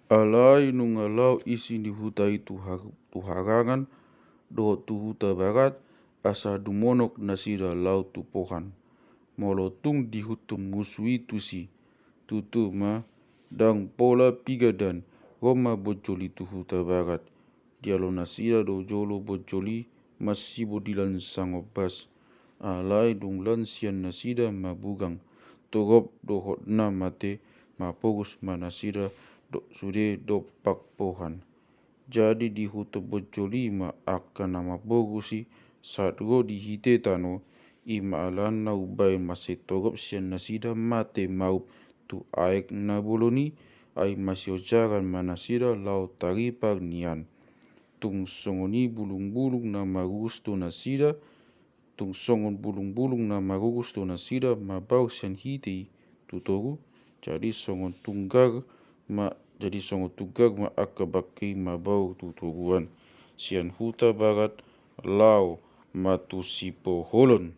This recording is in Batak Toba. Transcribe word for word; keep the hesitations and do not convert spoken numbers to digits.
Alai nunga laho isi ni huta i tu ha-, tu harangan dohot tu huta barat, asa dumonok nasida laho tu pohan. Molo tung diihuthon musu i tusi, tutu ma, ndang pola piga dang, ro ma bonjol i tu huta barat. Dialo nasida do jolo bonjol i masibotilan sangombas. Alai dung lan sian nasida mabugang, torop dohot na mate, mapogos ma nasida do sude dompak pohan. Jadi diihuthon bonjol i ma angka na mapogos i, sahat ro di hite tano, i ma alana umbahen mansai torop sian nasida mate maup tu aek na bolon i, ai masiojaran ma nasida laho taripak nian. Tung songon i bulungbulung na marugus do nasida, tung songon bulungbulung na marugus do nasida mabaor sian hite i tu toru, jadi songon tunggar ma, jadi songon tunggar ma angka bangke i mabaor tu toruan sian huta barat laho ma tu sipoholon.